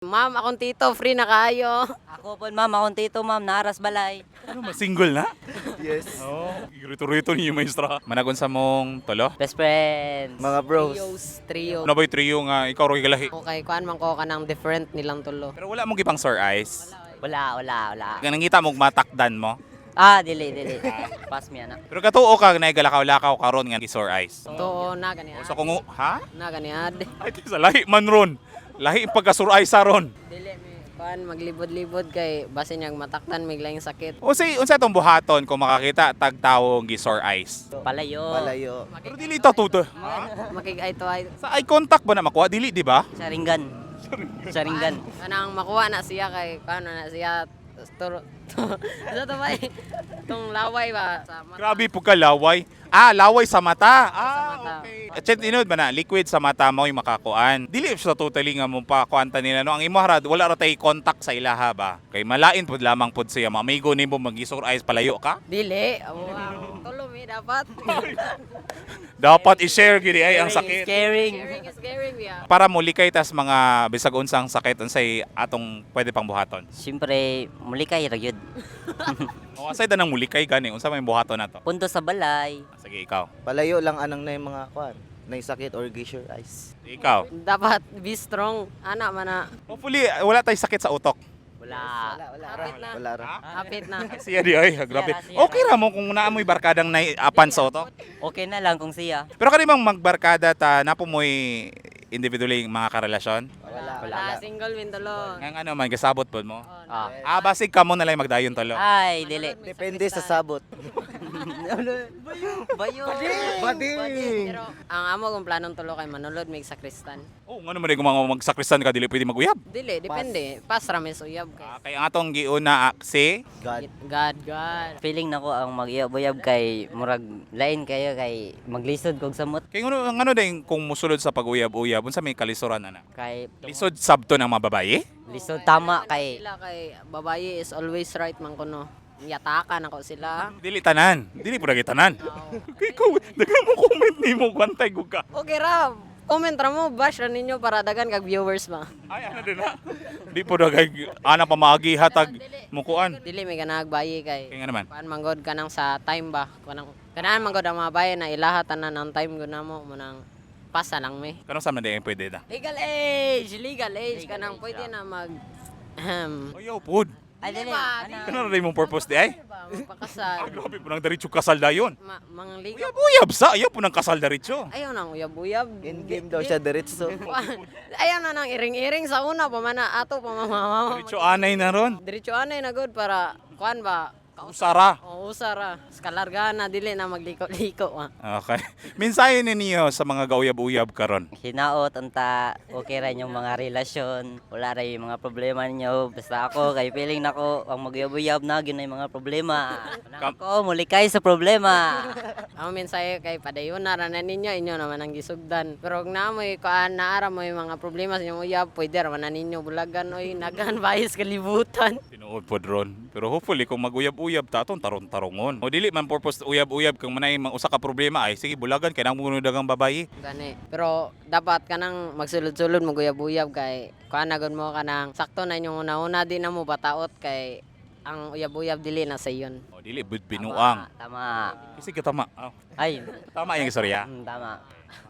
Ma'am, akong tito, free na kayo. Ako po, ma'am, akong tito, ma'am, naras balay. Ano, ma single na? Yes. Oo. Oh, rito-rito ninyo, maestra. Managon sa mong tolo? Best friends. Mga bros. Trios, trio. Ano ba'y trio nga ikaw ro galahi? Okay, kuan man ko kanang different nilang tulo. Pero wala mong gipang sore eyes. Wala, wala, wala. Nga nangita mong matakdan mo. Ah, dili, dili. Pass me, anak. Pero katuo ka na galakaw-lakaw karon nga sore eyes. Tuo na gani. So kung ha? Na gani ad. Ay, sa lahi man ron. Lahi pagka sore eyes sa ron. Dili mi kuan maglibod-libod kay basin niyang mataktan may laing sakit. O say unsa itong buhaton kung makakita tag tawo gi sore eyes? Palayo. Palayo. Pero dili ta tuto. Makig eye to eye. Sa eye contact ba na makuha dili, di ba? Saringan. Saringan. Kanang makuha na siya kay kuan na siya turo. Sa to bay? Tong laway ba sa mata. Grabe po ka laway. Ah, laway sa mata. Ah, Sa mata. okay. Chet inod ba na liquid sa mata mo yung makakuan. Dili siya totally nga mo pa kuanta nila no. Ang imo harad wala ra tay contact sa ilaha ba. Kay malain pud lamang pud siya. Mamigo nimo mag-sore eyes palayo ka. Dili. Wow. Tulo mi dapat. Dapat i-share gid ay ang sakit. Caring. Caring is caring ya. Para mulikay tas mga bisag unsang sakit unsay atong pwede pang buhaton. Siyempre, muli kay ra gyud. O asay danang mulikay gani unsa may buhaton nato? Punto sa balay. Sige ikaw. Palayo lang anang na yung mga kwan. Na sakit or geyser eyes. Ikaw. Dapat be strong. Ana man na. Hopefully wala tay sakit sa utok. Wala. Wala, wala ra. Hapit na. Wala ra. Hapit na. Siya di ay grabe. Siya ra, siya Okay ra mo kung naamoy barkadang naiapan sa utok. Okay na lang kung siya. Pero kani bang magbarkada ta napo mo'y individually mga karelasyon? Wala. Wala, single win tulo. Nga ano man gasabot pod mo? Ah. Ah, basig kamo na lang magdayon tolo. Ay, dili. Depende sa sabot. Bayo. Bading! Pero ang amo kong planong tulo kay manulod mig sakristan. Oh, ngano man kung mga magsakristan ka dili pwede maguyab. Dili, depende. Pas ra mi sa uyab kay. Ah, kay ang atong giuna ah, si God. God, God. Feeling nako ang magyab-uyab kay murag lain kayo kay maglisod kog samot Kay ngano ngano din kung musulod sa paguyab-uyab unsa may kalisuran ana? kay Lisod sabto ng mga babae? lisod tama kay Sila kay babaye is always right man kuno. Yatakan ako sila. Dili tanan. Dili pud tanan. Kay ikaw, daghan mo comment nimo kwantay gud ka. Okay ra, comment ra mo, bash ra ninyo para dagan kag viewers ba. Ay ano din na. Di pud kay ana pa maagi hatag mukuan. Dili may ganahag baye kay Kay nga naman. kuan man god kanang sa time ba, kanang kanaan man god ang mga baye na ilaha tanan ang time gud namo mo nang pasa lang mi. Kanang sa man di ang pwede na. Legal age kanang age, pwede ah. na mag ahem. Ayaw pud. Ay, dili. Ba, Ano? Kanang rin mong purpose di ay? ba, magpakasal. Ah, grabe po nang diretso kasal dayon. Ma mangligaw. Uyab-uyab sa, ayaw po nang kasal diretso. Ayaw nang uyab-uyab. In game daw siya diretso. Ayaw na nang iring-iring sa una pa man na ato pa mama. Diretso anay na ron. Diretso anay na good para kuan ba? Usara. O usara. Skalarga na dili na magliko-liko ah. Okay. Mensahe ninyo sa mga gauyab-uyab karon. Hinaot unta okay ra inyong mga relasyon, wala ra yung mga problema ninyo. Basta ako kay feeling nako ang magyab-uyab na gyud na yung mga problema. Ako mulikay sa problema. Ang mensahe kay padayon na ra na ninyo inyo naman ang gisugdan. Pero kung naamoy kuan naara mo yung mga problema sa inyong uyab, pwede ra man na ninyo bulagan oy nagan bayis kalibutan. Tinuod pod ron. Pero hopefully kung maguyab-uyab ta atong tarong-tarongon. O dili man purpose uyab-uyab kung manay mga usa ka problema ay sige bulagan kay nang mo dagang babayi. Gani. Pero dapat kanang magsulod-sulod mo guyab-uyab kay kuan na gud mo kanang sakto na inyong una-una di na mo bataot kay ang uyab-uyab dili na sa iyon. O dili bud binuang. Tama. Kasi katama. Oh, Ay, tama yung istorya. tama.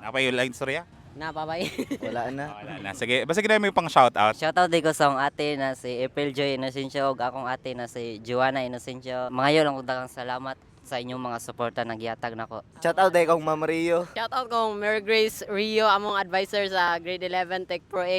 Napay yung line istorya? Na babay. Wala na. Wala na. Sige, basta gina may pang shout out. Shoutout din ko sa akong ate na si April Joy Inocencio ug akong ate na si Joanna Inocencio. Mangayo lang kog daghang salamat sa inyong mga suporta nagyatag nako. Shout out dahil kong Ma'am Rio. Shout out kong Mary Grace Rio among advisor sa grade 11 Tech Pro A.